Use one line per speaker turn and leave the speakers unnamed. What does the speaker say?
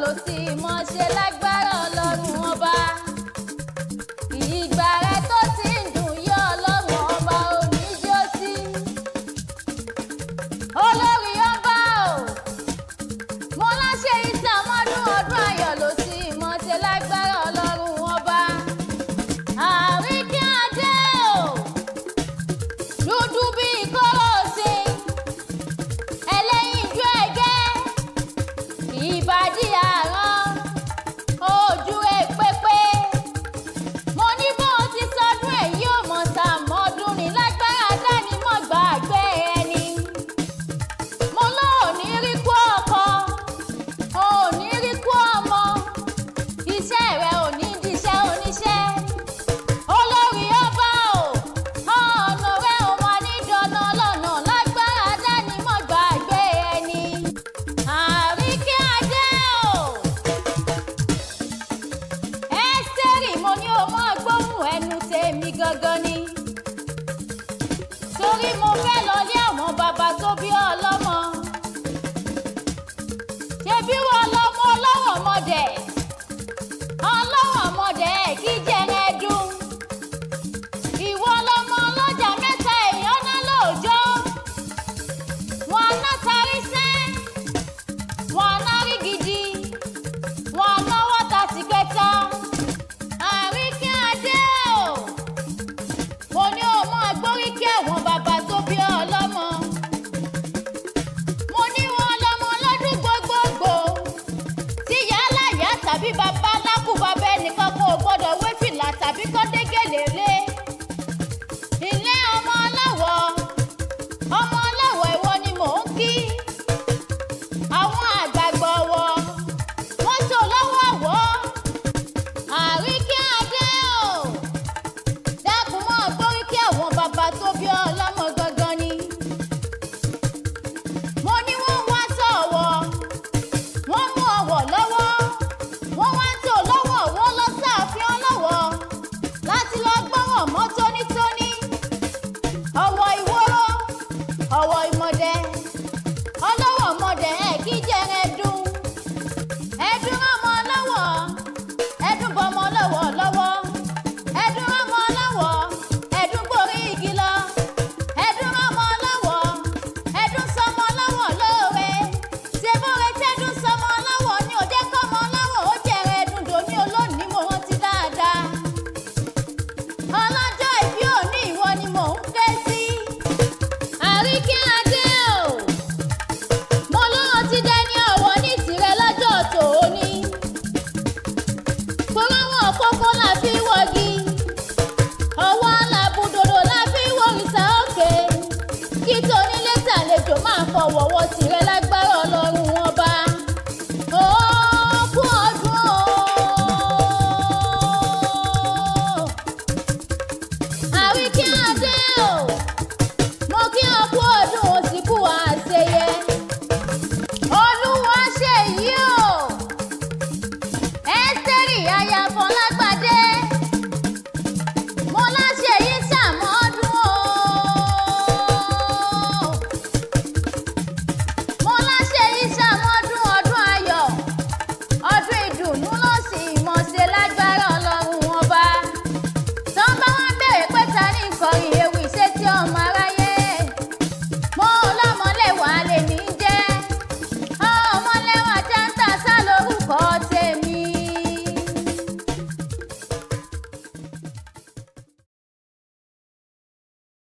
ló sì mọ̀ ṣe lágbára Ọlọ́run ọba. Ìgbà rẹ tó ti ń dùn yọ Ọlọ́run ọba oníjó sí. Olórí ọba o, mo láṣẹ ìsàmọ́dún ọdún ayọ̀ ló sì mọ̀ ṣe lágbára Ọlọ́run ọba. Àríkí adé o, dúdú bíi kóró sí, ẹlẹ́yinjú ẹgẹ́, ìbàdí àrán, ojú rẹ̀ pépé. Mo ní bó o ti sọdún èyí ò mọ̀ sàmọ́dún ní lágbára dání mọ́ gbàgbé ẹni. Mo lọ ò ní rí kú ọkọ, ò ní rí kú ọmọ, iṣẹ́ rẹ ò ní diṣẹ́ oníṣẹ́. Olórí ọba o, ọ̀nà rẹ ò máa ní dọ̀nà lọ́nà lágbára dání mọ́ gbàgbé ẹni. Àríkẹ́ adé o, Ẹ́sítérì mo ní o máa gbóhùn ẹnu tèmi gangan ni. Torí mo fẹ́ lọ lé àwọn bàbá tó bí ọlọ́mọ. Ṣebí wọ́n lọ́mọ ọlọ́wọ̀n mọ̀dẹ̀.